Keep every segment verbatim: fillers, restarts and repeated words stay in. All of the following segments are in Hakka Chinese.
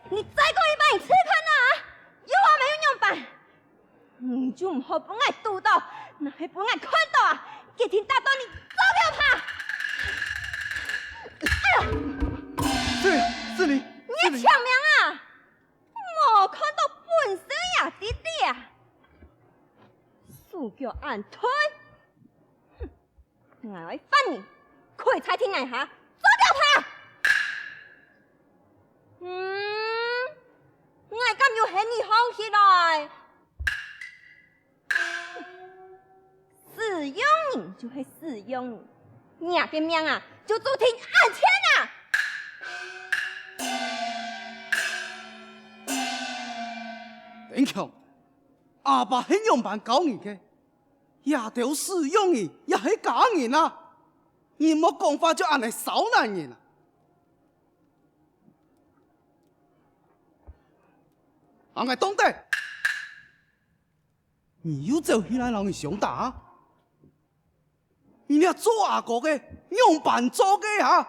你再講一擺，你試看啊！有話無有樣板？你就毋好分𠊎堵到，若係分𠊎看到啊，決定打到你走狗爬！哎呀！是，是你，你个青盲啊！無看到本事也知知啊！手腳恁退！ 𠊎愛罰你，跪在地泥下，做狗爬！嗯，𠊎敢有喊你䟘起來？使用你就係使用你，若个命啊，就注定恁淺啊！丁強，阿爸係仰般教你个？ 這兜使用人也係家人啊！你莫講話就恁呢燒難人啊！恁呢當得！你又走起來摎你相打啊？你這做阿哥个，仰般做个啊？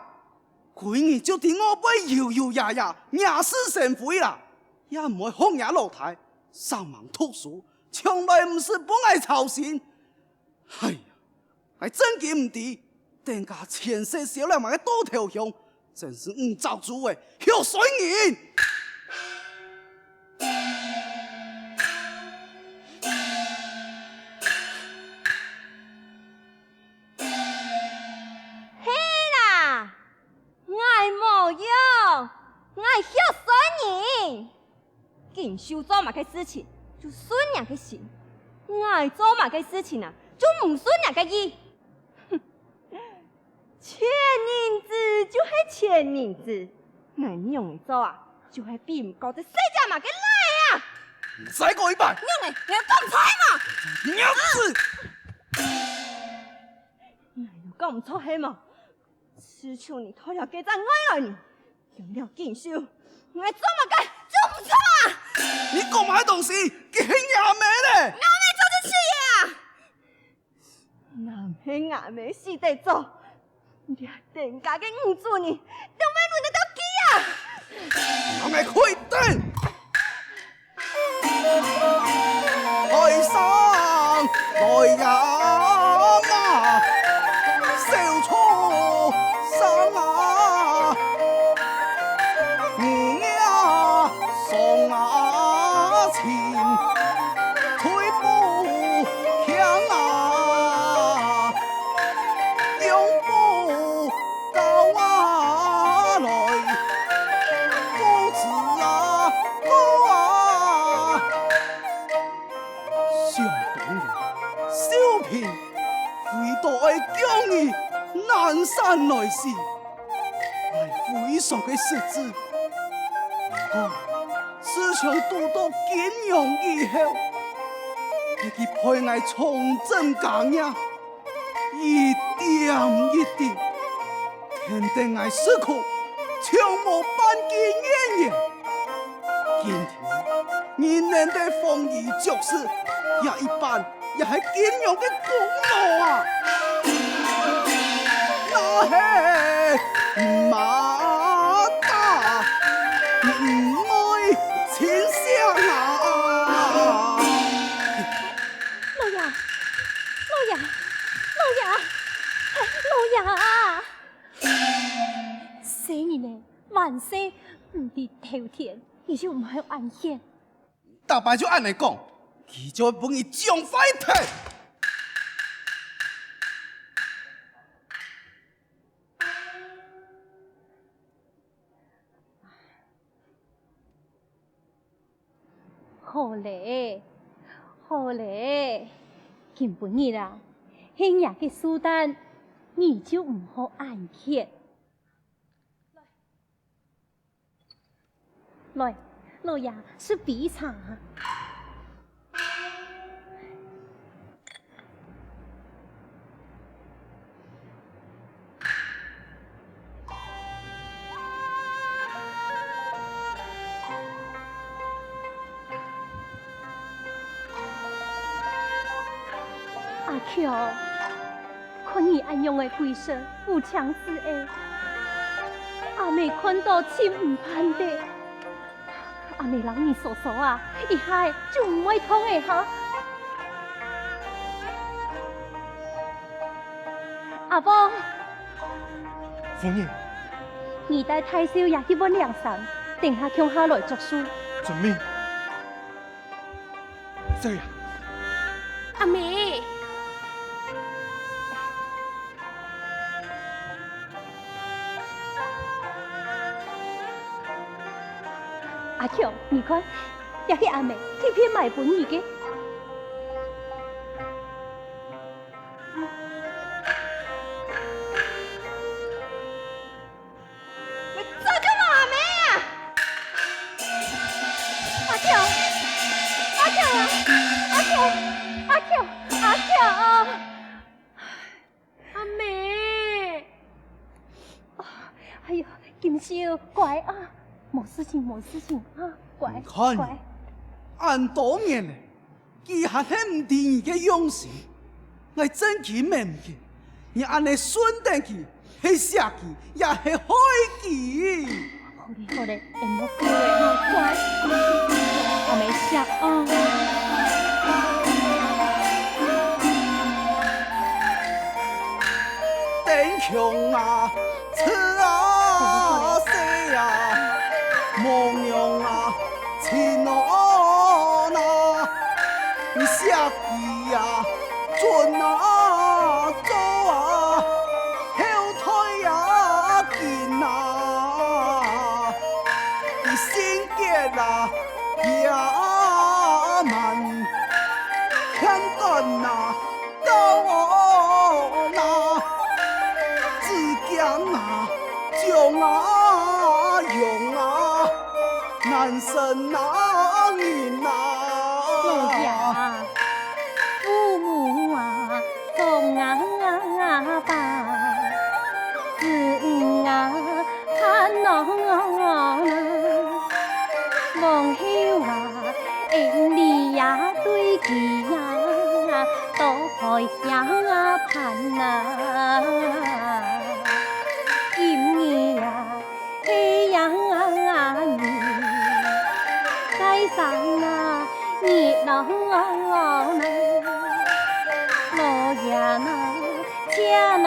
歸日就在外背遊遊呀呀，惹是生非啦！也毋會學若老弟，上網讀書，從來毋使分𠊎操心。 哎呀，𠊎真經毋知，等下前世燒了麼个倒頭香，真係毋著主欸，畜生人！係啦，𠊎無用，𠊎畜生人！ 錦繡做麼个事情，就順若个心；𠊎做麼个事情啊，就毋順若个意。哼，錢銀子就係錢銀子，𠊎仰仔做啊，就係比毋過這世界麼个倈啊！再講一擺！仰仔，𠊎有講毋著係無？弱智！𠊎有講毋著係無？ 自從你討了該隻外來人，用了錦繡，𠊎做麼个做毋著啊？你講麼个東西？佢係若姆咧！若姆做得出啊！若姆若姆死得早，這等家个女主人，仰會輪得到佢啊？𠊎開燈！ 開聲來呀嘛，小畜生啊，你呀傷啊情，推不響啊，用不 高啊來，夫子啊，哥啊！想當年，小平為到愛救你南山來時，𠊎非常个識字。毋過，自從堵到景陽以後，佢陪𠊎重振家業， 一點一滴，添得𠊎食苦，從無半句怨言。今天你能得豐衣足食，這一半也係景陽个功勞啊！那係馬打，你毋會親惜啊！老爺，老爺，老爺！還細，毋知偷田，你就毋好恁譴。逐擺就恁樣講，佢就會分你掌壞忒。 好咧，好咧，今晡日啊，係若个壽誕，你就毋好恁譴。來，老爺，食杯茶。 阿喬，看你恁樣个鬼神，烏青屎仔，阿姆看到盡毋盼得。 阿姆摎你挲挲啊，一下仔就毋會痛了哈。阿婆，夫人，你帶大少爺去換涼衫，等下共下來作壽。遵命。少爺。阿姆。 阿強，你看，這係阿姆特別買分你个。你早就無阿姆啊！阿強，阿強啊，阿強，阿強，阿強啊！ 阿姆。哎喲，金秀，乖啊，無事情，無事情啊，乖，你看，乖。恁多年了，佢還係毋知你个用心。𠊎真經明白，你恁樣順等佢，係惜佢，也係害佢。 好咧，好咧，𠊎莫噭咧，乖。阿姆惜啊。丁強啊，赤啊，細啊，無娘啊，親哦那，你惜佢啊， 準啊，做啊，後代啊，緊啊，佢性格啊，野蠻，偏短啊，高哦那，子強啊， 強啊，勇啊，難生啊，人啊。老爺啊，父母啊，忠啊，爸，子女啊，盼望啊，往後啊，恩禮啊，對佢啊，多開 呀盼啊，今日呀，係呀你，該生啊，日落啊，老爺啊，請啊，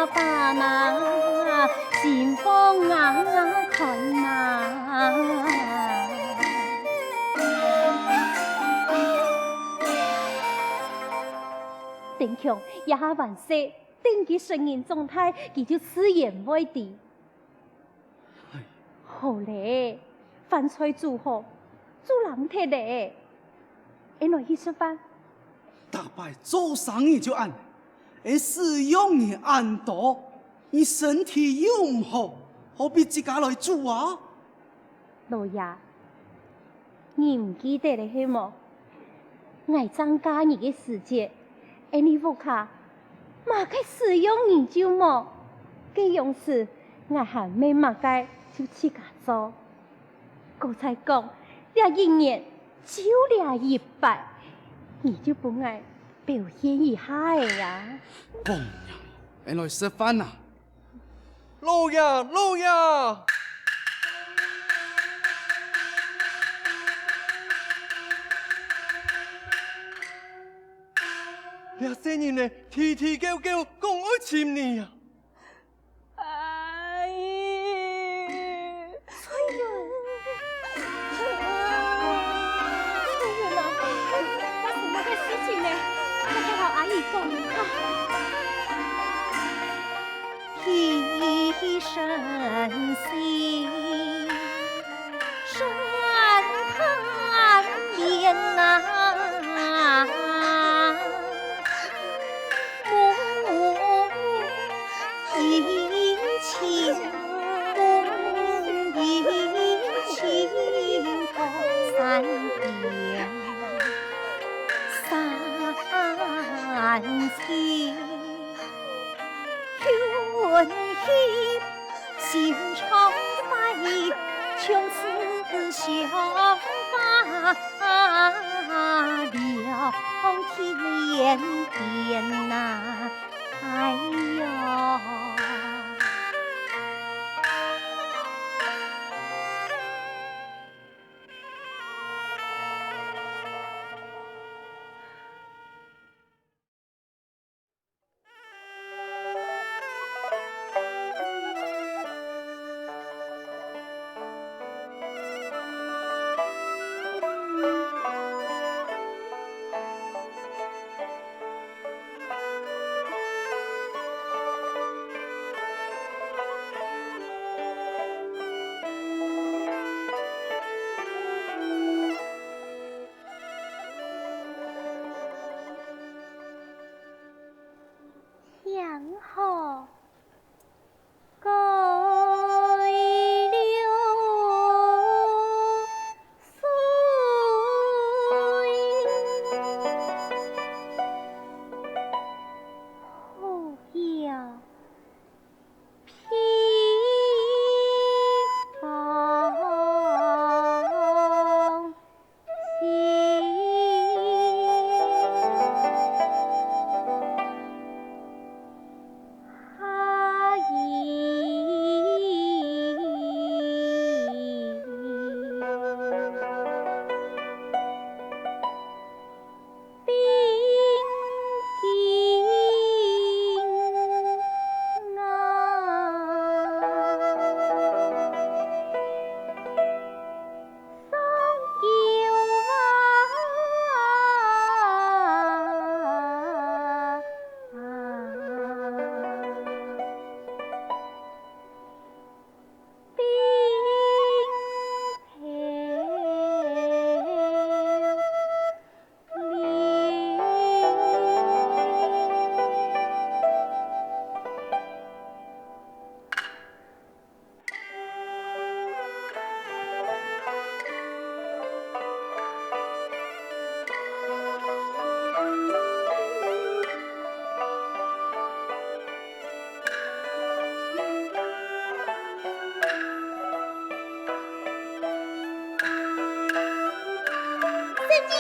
爸啊，新房啊，看啊。 丁強這下還細，等佢成人長大，佢就自然會知。唉。好咧，飯菜煮好，就冷忒咧。𠊎來去食飯。逐擺做生意就恁，𠊎使用你恁多，你身體又毋好，何必自家來煮啊？老爺， 你毋記得了係無？𠊎正嫁你个時節，𠊎俚屋下麼个使用你就無，該央時𠊎還吂麼个就自家做。過再講，這一年就這一擺，你就分𠊎表現一下仔啊！王娘，𠊎來食飯啊！ 老爺，老爺！這細人仔啼啼叫叫，講愛尋你啊！哎，有恩於心常在，从此相伴两天边呐。哎呀！小姐，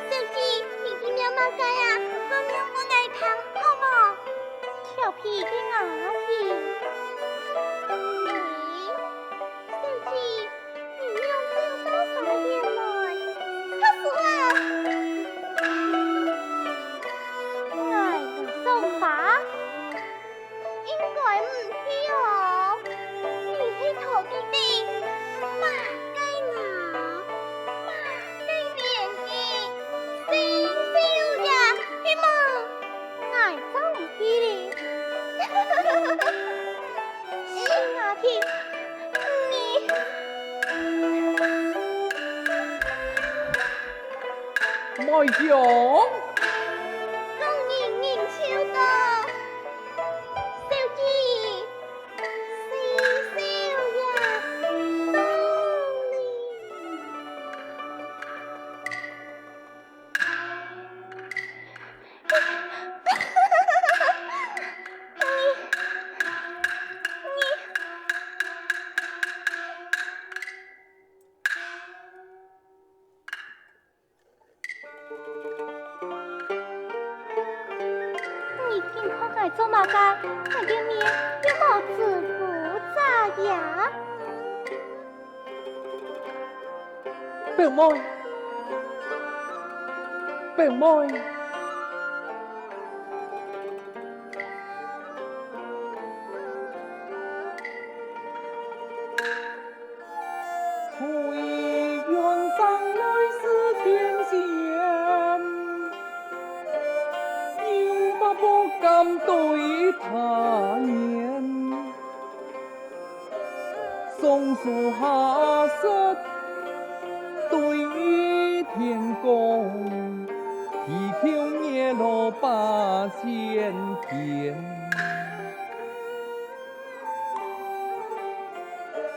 小姐，你去摸麼个啊？好摸分𠊎聽，好無？調皮个阿弟。咦，小姐，你仰走到花園來？好手啊！𠊎來賞花。 應該毋係哦，你係討地底麼个啊？麼个面个？細少爺，係無？𠊎正毋係哩。死阿弟，你……妹兄。 小姐，細少爺到哩。你緊看𠊎做麼个？𠊎个面又無腫烏痄呀！表妹，表妹。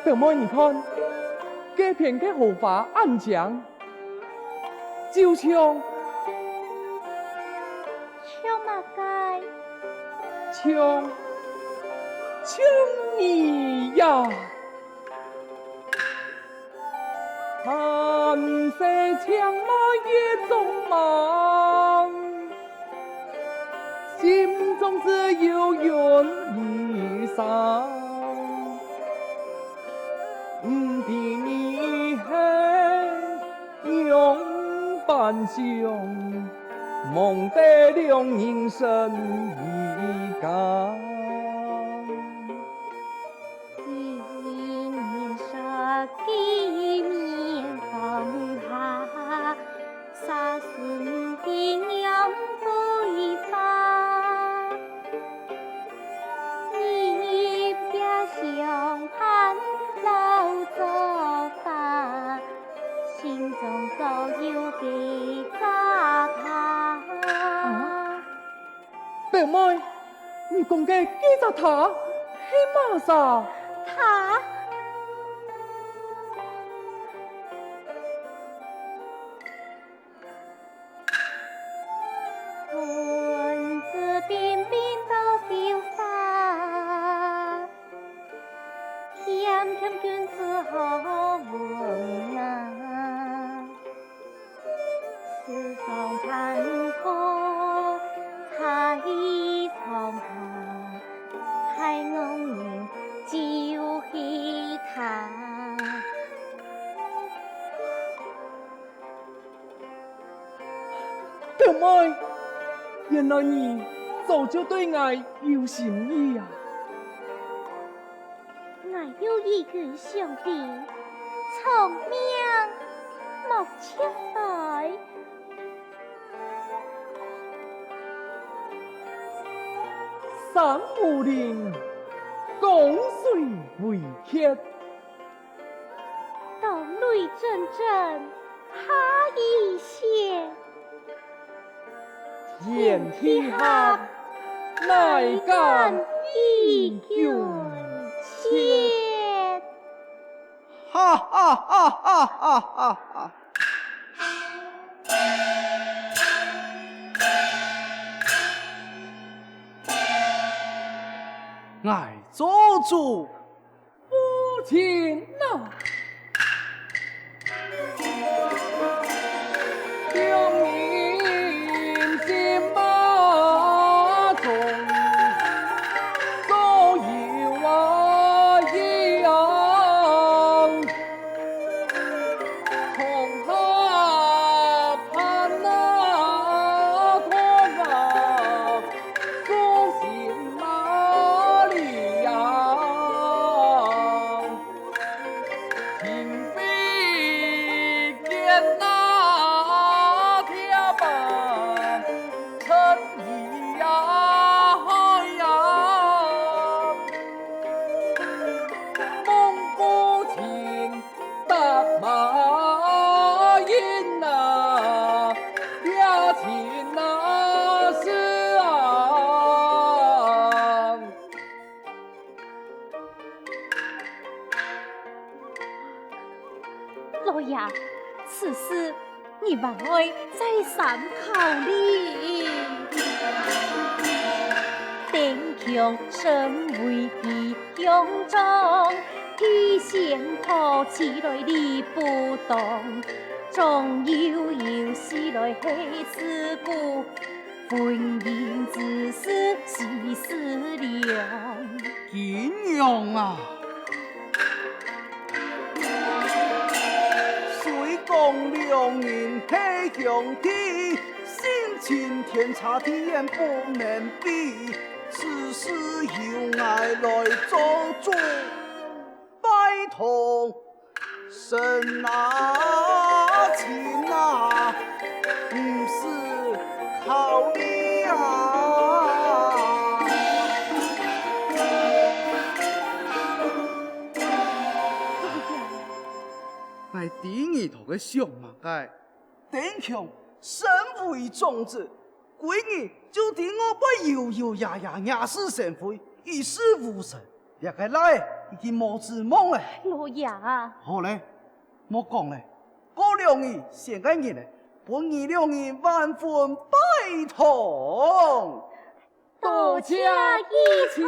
表妹，你看，該片个荷花恁靚，就像像，像你呀。 寒山青梅一种梦，心中只有云与山。不知你海浪般凶，梦得两人身与感。 一年十几面风霞，杀死你的杨贵花。你一夜相伴老作法，心中早有个渣旛。啊？ 表妹，你講个該隻他係麼儕？他？文質彬彬多繡花，謙謙君子好文啊。 世上谈吐在床下，太弄人就係他。表妹，原來你早就對𠊎有心意啊！ 𠊎有一句想對，長命莫切衰。山無陵，江水為竭。當淚怔怔，下一歇。 天地合，乃敢一君切。哈哈哈哈哈哈哈！𠊎做主。 夫人啊！两人心脉中，早有啊一样。痛啊，盼啊，痛啊！ 苏醒玛利亚，情非奸啊，贴吧成一呀海呀，梦不情。 白马音啊，呀琴啊是啊。老爷，此事 你还愛再三考慮。丁香身為異鄉長，體現好，自來理不當，長幼有序來係自古，婚姻之事誰思量？ 景陽啊，雖講兩人係兄弟，性情天差地遠不能比，此事由𠊎來做主，拜託 神啊，情啊，毋使考慮啊！𠊎知你兜个想麼个。 丁香身為長子，歸日就在外背遊遊呀呀惹是生非，一事無成。這個倈已經無指望了。老爺啊！好了，莫講了，過兩日選個人來，分你兩人完婚拜堂。多謝一場。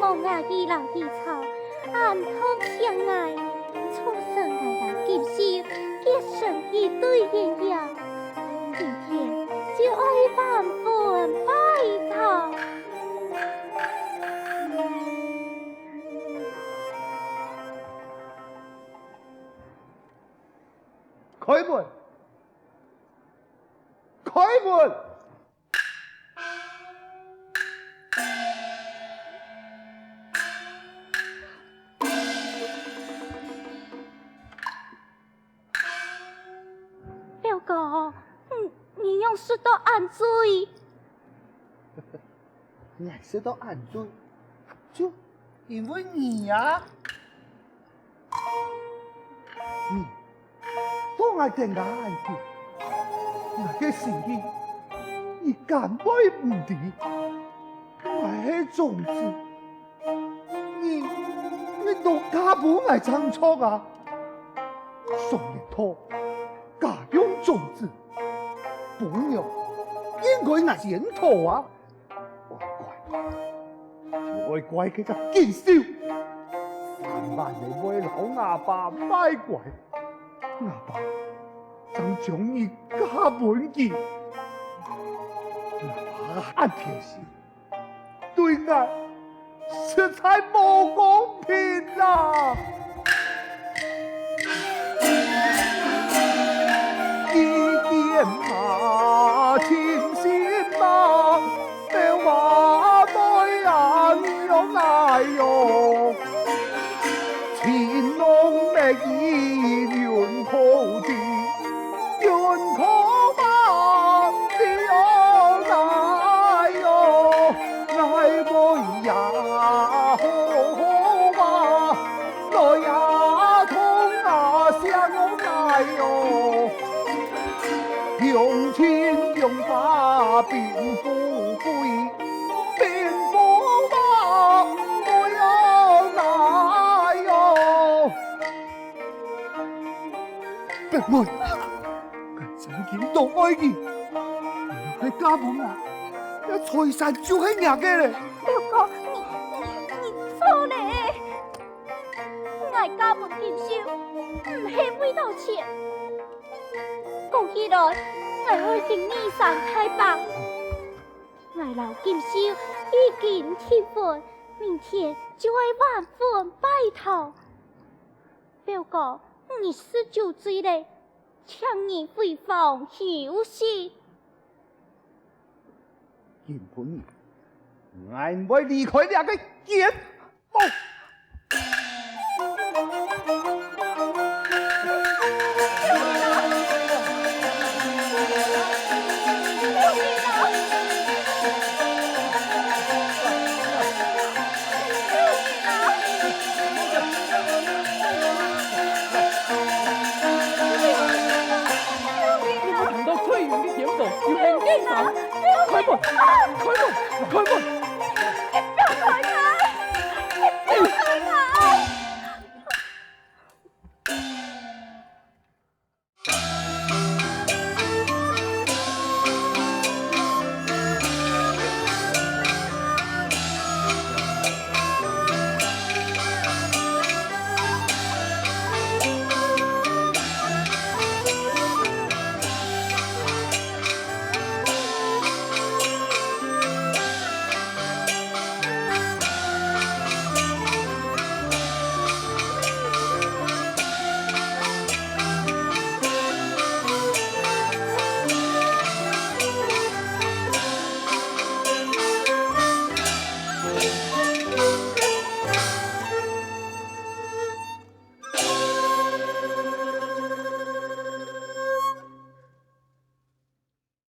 望啊佢摎佢吵，恁痛惜𠊎，促成𠊎摎錦繡結成一對鸳鸯。今天就愛還魂拜堂。開門！開門！ 表哥，你，你仰食到恁醉？𠊎食到恁醉，就因為你啊！你，當𠊎等𠊎恁久，𠊎个心意，你敢會毋知？𠊎係種子， 你，你都嫁分𠊎正著啊！送人頭，嫁用種子，餔娘應該𠊎先討啊！愛怪，就愛怪該隻錦繡，三萬年會摎吾爸賣乖，吾爸正將你嫁分佢。吾爸恁偏心， 對𠊎實在無公平啊！一點啊，真心啊，表啊妹啊，你喲𠊎喲。 情濃蜜意，人可知，人可忘，你喲𠊎喲，𠊎妹呀，好好啊，來呀，同啊，相愛喲。用情用法並富貴， 並無望，無有奈喲。表妹，𠊎真經當愛你，你若係嫁分𠊎，這財產就係若个咧。表哥，你，你，你錯咧！𠊎嫁分錦繡，毋係為著錢。講起來，𠊎愛同你算大伯。 𠊎摎錦繡已經訂婚，明天就愛完婚拜堂。表哥，你食酒醉咧，請你回房休息。今晡日，𠊎毋會離開這个間屋。 聽到翠雲个電話，有人應聲，開門，開門，開門！